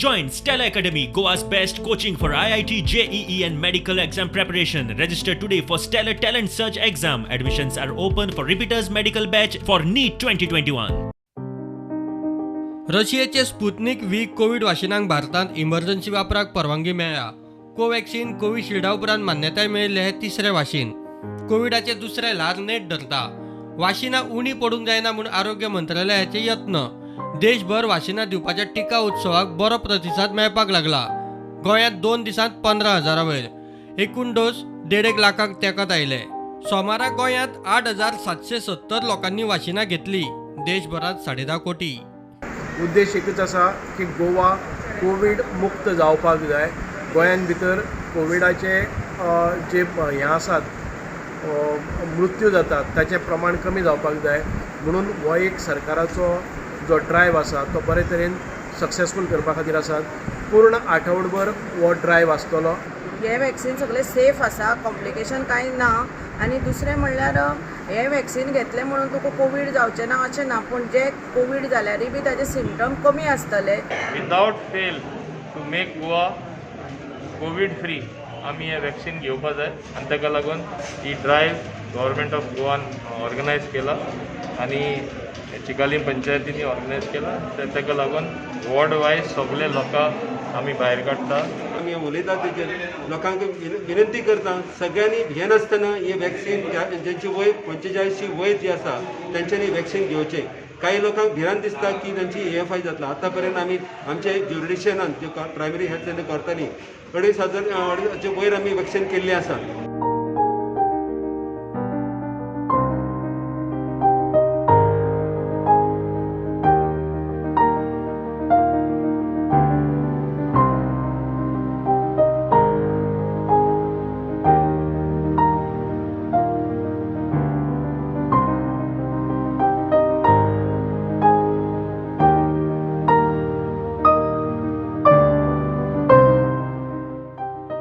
Join Stellar Academy, Goa's best coaching for IIT, JEE and medical exam preparation. Register today for Stellar Talent Search exam. Admissions are open for repeaters medical batch for NEET 2021. रशियेचे Sputnik V Covid वाशिनांक भारतांत emergency वापराक परवानगी मेळ्ळ्या. कोवॅक्सिन, कोविशिल्डा उपरांत मान्यताय मेळिल्लें हें तिसरें वाशीन. कोविडाचें दुसरें ल्हार नेट धरता. वाशिनां उणी पडूंक जायना म्हूण आरोग्य मंत्रालयाचे यत्न. देशभर वाशिनां दिवपाच्या टिका उत्सवाक बरो प्रतिसाद मेळपाक लागला. गोंयांत 2 दिसांत 15,000 वयर, एकूण डोस 1.5 लाखांक तेंकत आयले. सोमारा गोंयांत 8,770 लोकांनी वाशिनां घेतली. देशभरांत 10.5 कोटी. उद्देश एकूच आसा की गोवा कोवीड मुक्त जावपाक जाय. गोंयान भितर कोविडाचे जे हें आसात, मृत्यू जातात, ताचें प्रमाण कमी जावपाक जाय. म्हणून हो एक सरकाराचो जो ड्रायव आसा तो बरे तरेन सक्सेसफूल करपा खातीर आसात. पूर्ण आठवडभर हो ड्रायव आसतलो. हे वॅक्सिन सगळें सेफ आसा, कॉम्प्लिकेशन कांय ना. आनी दुसरें म्हणल्यार, हें वॅक्सिन घेतलें म्हणून तुका कोवीड जावचें ना अशें ना, पूण जे कोवीड जाल्यारय बी ताजे सिमटम कमी आसतले. Without fail, to make Goa Covid free, आमी हें वॅक्सिन घेवपा जाय आनी ताका लागून ही ड्रायव्ह गव्हर्मेंट ऑफ गोवान ऑर्गनायज केला आनी चिकालीम पंचायतींनी ऑर्गनायज केला. ताका लागून वॉर्ड वायज सगळे लोकांक आमी भायर काडटा. आमी उलयता तेजेर लोकांक विनंती करता, सगळ्यांनी भियेनासतना हे वॅक्सिन, ज्यांची वय 45ची वयर जी आसा तेंच्यांनी वॅक्सिन घेवचें. काही लोकांक भिरांत दिसता की तांची एएफआय जातला. आतां पर्यंत आमी आमच्या ज्युरिडिक्शनान जे प्रायमरी हेल्थ सेंटर करताली, 2500 अडेचे वयर आमी वॅक्सिन केल्ली आसा.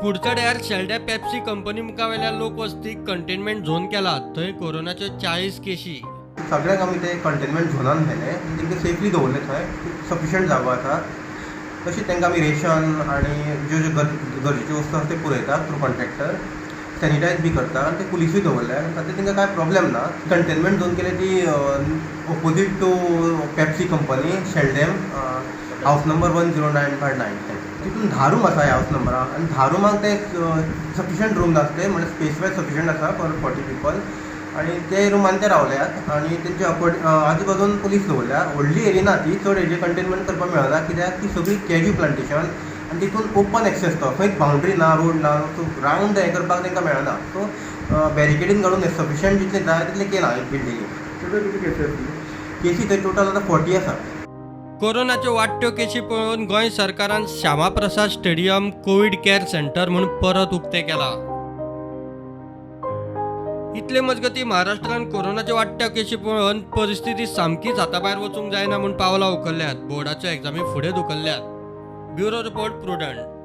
कुडचड्यार शेल्ड्या पेप्सी कंपनी मुखावेल्या लोकवस्तीक कंटेनमेंट झोन केला. थंय कोरोनाच्यो 40 केशी. सगळ्यांक आमी ते कंटेनमेंट झोनान व्हेले, तेंकां सेफली दवरले. थंय सफिशंट जागो आसा. तशें तांकां आमी रेशन आनी ज्यो ज्यो गरजेच्यो वस्तू आसा त्यो पुरयता थ्रू कॉन्ट्रॅक्टर. सॅनिटायज बी करता आनी ते पुलिसूय दवरले. सद्या तांकां कांय प्रॉब्लेम ना. कंटेनमेंट झोन केले ती opposite to Pepsi company, Xeldem, house number 109/9. तितून 10 रूम आसा ह्या हावस नंबराक आनी 10 रुमांक ते सफिशंट रूम नासले, म्हणल्यार स्पेस वायज सफिशंट आसा फॉर 40 पिपल आनी ते रुमान ते रावल्यात आनी तेंच्या आजू बाजून पुलीस दवरल्या. व्हडली एरिया ना ती, चड एरिया कंटेनमेंट करपाक मेळना, कित्याक ती सगळी कॅज्यू प्लांटेशन आनी तितून ओपन एक्सेस, तो खंयच बाउंड्री ना, रोड ना. सो रावंड हें करपाक तांकां मेळना. सो बॅरिकेडीन घालून सफिशंट जितलें जाय तितलें केलां एक बिल्डिंगेक. केसी थंय टोटल आतां 40 आसा. कोरोनाच्यो वाडट्यो केशी पळोवन गोंय सरकारान Shyama Prasad stadium Covid care centre म्हूण परत उक्तें केलां. इतले मजगतीं, महाराष्ट्रान कोरोनाच्यो वाडट्यो केशी पळोवन परिस्थिती सामकीच हाताभायर वचूंक जायना म्हूण पावलां उखल्ल्यात. बोर्डाच्यो एग्जामी फुडें धुकल्ल्यात. Bureau report, Prudent.